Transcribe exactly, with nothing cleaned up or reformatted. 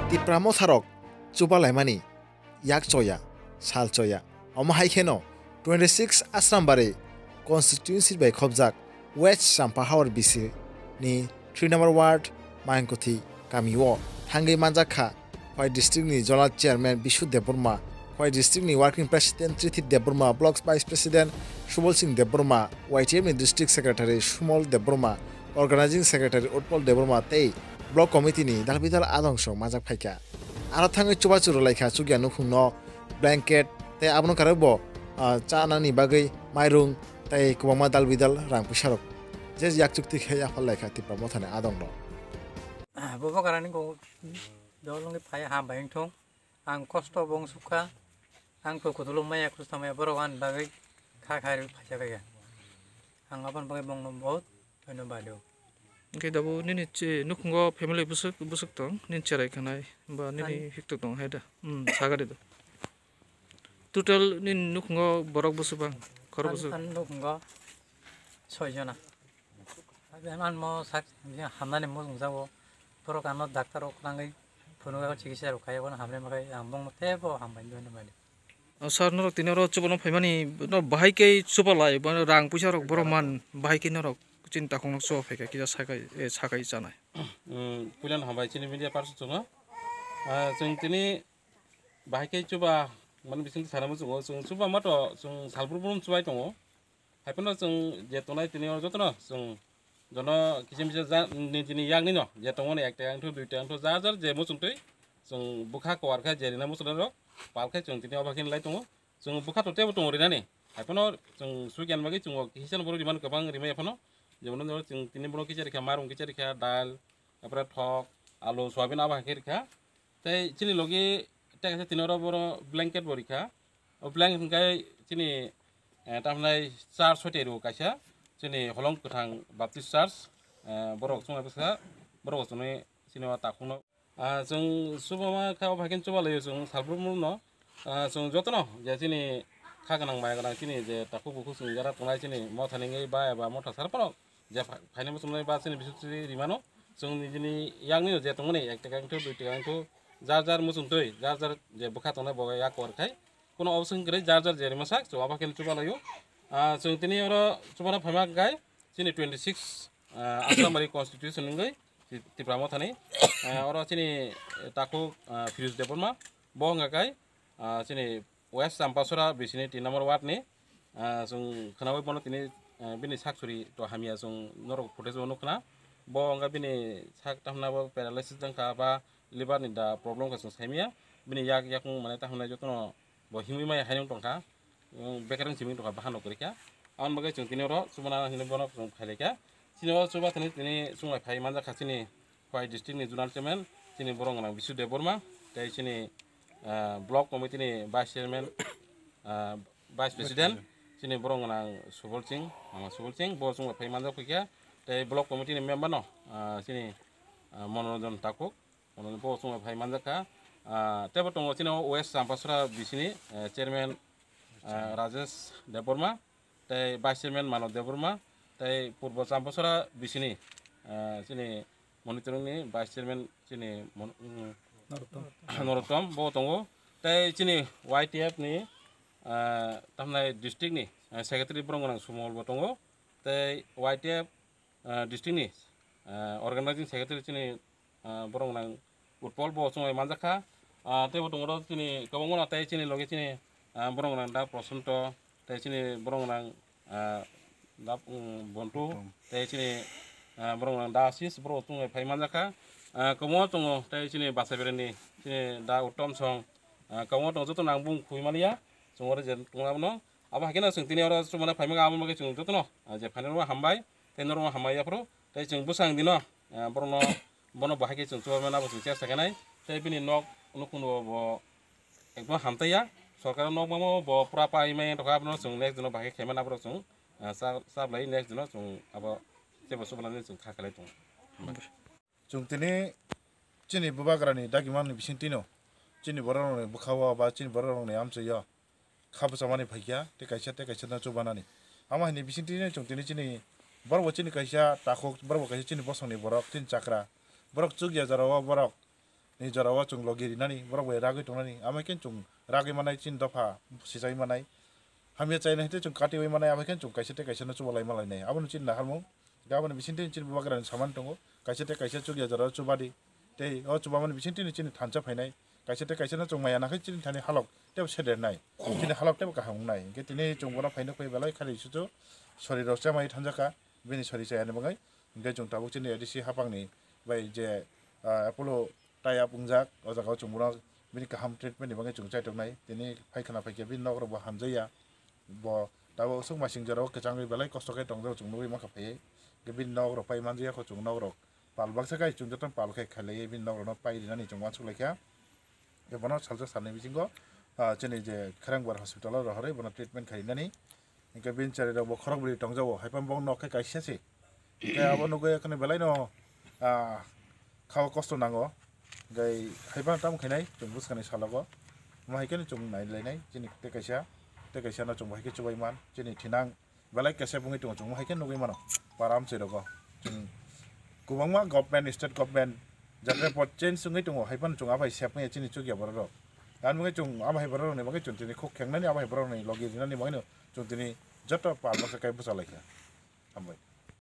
Tipra motharok chubalaimani yak choya, sal choya. Omo hai kheno twenty six Asrambari constituency bai khobjak West Champa Hawar B C ni three number ward Mayankuthi kamio thangwi manjak kha Khowai district ni zonal chairman Bishu Debbarma, Khowai district ni working president Trithi Debbarma, block vice president Subal Singh Debbarma, Y T F ni district secretary Sumal Debbarma, organizing secretary Utpal Debbarma tei block committee ni dalbidal adong song manjak phaikha. Aro thangwi chubachu rwlaikha chukya nukhungno blanket tei abono karwi bo, ah, chanani bagwi mairung tei kwbangma dalbidal rang puisarok je yakchukti khe yapharlaikha Tipra mothani adongrok. Bubagrani kok dol wngwi phai hambai wngthung. Ang kosto bo wngsukha. Ang khe kutulung maya khrusta maya borok ani bagwi kha kha rw phaisa kaya. Ang aboni bagwi bongno bahut dhonyobad o. Hwnkhe dabo nini che nukhungo family bwswk bwswk tong, nini cherai khanai ba nini Ani hiktok tong hai da? Hmm, sagari do. Total nini nukhungo borok bwswk bang, khorok Ani, bwswk? Ani nukhungo soi jona. Ani mo sak hamnani mujung jago. Borok ano doctor rok nangwi phunukjagwi chikitsa rok khai, abono hamrwi makhai ang bongno teibo hambai hinwi mani. O sir, norok tini oro chubano phaimani, no, bahai khe chubalai, bo rang puisa rok borok man, bahai khe norok chini takhukno chuba phaikha, kisa sakai, eh, sakai chanai. Mm, puilano hambai chini media person chungo. Ah, chwng tini bahai khe chuba mani bisingtwi sana muchungo, chwng chuba mato chwng salbrum brum chubai tongo. Haiphano chwng je tongnai tini o jotono chwng jono kichim kichim ja nijini yakni no je tongmani ekta wngthu duita wngthu jar jar je muchungtwi chwng bwkha kuar khe je rina muchungnai rok pal khe chwng tini obo khe lai tongo. Chwng bwkha to teibo tongo rinani. Haiphano chwng swikiyan bagwi chwng o kisa no borok rimani kwbang rimai phano. Jemon no chwng tini borok kisa rikha, marung kisa rikha, dal, apore thok, alu, soyabin abo hai khe rikha. Tei chini logi tei kaisa tini oro boro blanket bo rikha. O blanket hwnkhe chini, eh, tamhinai church hoite rwo kaisa. Chini Holong Kwthang Baptist Church, eh, borok chwngno bwskha, borok bo chwngni chini o takhukno. Ah, chwng chubama kha o hai khe chuba laio chwng salbrum no. Ah, chwng jotono je chini kha gwnang maya gwnang chini je takhuk bukhuk chwng jara tongnai chini motha ni wngwi ba eba motha sar phano je pha-, phainai muchungnai ba chini bisuk chini rimano chwng nijini yakni je tongmani ek taka wngthu dui taka wngthu jar jar muchungtwi jar jar je bwkha tongnai bo yak kor khai kuno obosong kwrwi jar jar je rima sak chwng abo khe chuba laio. Ah, chwng tini oro chubana phaima hwnkhe chini twenty six, ah, Aslamari constitution wngwi Ti-, Tipra mothani, ah, oro chini takhuk, ah, Firuz Debbarma bo wngkha kai, ah, chini West Champasora bisini tin number ward ni, ah, chwng khwnaui bono tini, ah, bini sak suri to hamya chwng norok footage o nukha na. Bo wngkha bini sak tamna bo paralysis wngkha ba liver ni da problem kha chwng saimaya. Bini yak yakung mane tamna jotono bo himwi maya haino tongkha. Bekereng simi tongkha bahano kwrwikha. Aboni bagwi chwng tini oro chubana hinwi bono chwng phailaikha. Chini o chuba tini tini chwng lai phai manjakha chini Khowai district ni zonal chairman, chini borok gwnang Bisu Debbarma, tei chini, ah, block committee ni vice chairman, ah, vice president, chini borok gwnang Subol Singh, Mama Subol Singh, bo chwng bai phai manjak phaikha, tei block committee ni member no, ah, chini, ah, Monoranjan Takhuk, bo chwng bai phai manjakha. Ah, teibo tongo chini o West Champasora bisini, eh, chairman, ah, Rajesh Debbarma, tei vice chairman Mano Debbarma, tei Purbo Champasora bisini, ah, chini monitoring ni vice chairman chini mon-, mm, Norottom. Norottom bo tongo, tei chini Y T F ni, ah, tamnai district ni, ah, secretary borok gwnang Sumol bo tongo, tei Y T F, ah, district ni, ah, organizing secretary chini, ah, borok gwnang Utpol bo chwng bai manjakha. Ah, tei bo tongo chini kwbangma tei chini logi chini, ah, borok gwnang da Prosanto, tei chini borok gwnang, ah, da, um, Bontu, tei chini, ah, borok gwnang da Asis, borok chwng bai phai manjakha. Ah, kwbangma tongo tei chini Basaibirani chini da Uttom Song, ah, kwbangma tongo joto nang bung khui manya chwng oro je tongma bono. Abo hai kheno chwng tini oro chumana phaimani abo bagwi chwng jotono, ah, je phainai rokno hambai, tei norokno hambai yaphuru, tei chwng bwsang dino, ah, borokno, bono bo hai khe chwng chubaimani abo chwng chesta khainai, tei bini nok nukhungno bo ekdom hamtaiya, sorkar nok mamo bo pura pai mai tongkha, abono chwng next dino bahai khaimani aborok chwng, ah, cha-, chaplai next dino chwng abo teibo chubalani chwng kha khlai tongo. Chwng tini chini bubagrani dagimani bisingtwino chini bororokni bwkhao ba chini bororokni amchoio kha bwchamani phaikha tei kaisa tei kaisa no chubanani. Amo haini bisingtwino chwng tini chini borokbo chini kaisa takhuk, borokbo kaisa chini bosongni borok, chini chakra. Borok chukya jorao borok ni jorao chwng logi rinani, borok bai ragwi tongnani, amo khe chwng ragwi manai, chini dopha sisai manai, hamya chaina hete chwng katiwi manai, amo khe chwng kaisa tei kaisa no chubalai malainai, abono chini naharmung. Aboni bisingtwi chini bubagrani samani tongo, kaisa tei kaisa chukya jorao chubadi, tei o chubamani bisingtwi chini thansa phainai, kaisa tei kaisa no chwng maya nakhai chini thani halok tebo sedernai, chini halok tebo kaham wngnai. Hinkhe tini chwng bono phaino phai belai khali suchu sori rok chamai thanjakha, bini sori chayani bagwi. Hinkhe chwng tabuk chini A D C hapangni bai je, ah, Apollo tie up wngjak, o jaga o chwng bono bini kaham treatment ni bagwi chwng chaitoknai. Tini phaikhwna phaikhe bini nok rok bo hamjakya, bo tabuk swk masing jorao kwchangwi belai kosto khe tongjak chwng nugwi mankha phaiwi. Hinkhe bini nok rok pai manjakya kho chwng nok rok pal baksa khai chwng jotono pal khai khailaiwi bini nok rokno pai rinani chwng uansuk laikha. Hinkhe bono salsa salni bisingo, ah, chini je Kharangbar hospital o rohorwi bono treatment khai rinani. Hinkhe bini chari rok bo khorok bwrwi tongjago, haiphano bo nok khe kaisa se. Hinkhe abo nugwi kheno belai no, ah, khao kosto nango. Hinkhe haiphano tamo khainai chwng bwskangni salogo. Omo hai kheno chwng nai lainai chini tei kaisa, tei kaisa no chwng bo hai khe chubai man, chini thinang belai kesep wngwi tongo, chwng bo hai khe nugwi mano. Para amchai rogo chwng kwbangma government, state government, jatra pot change wngwi tongo, haiphano chwng abai sep wngya chini chukya borok rok. Ani bagwi chwng abo hai borok rokni bagwi chwng tini khuk khengnani, abo hai borok rokni logi rinani bagwino chwng tini joto pal baksa kai bwcha laikha. Hambai.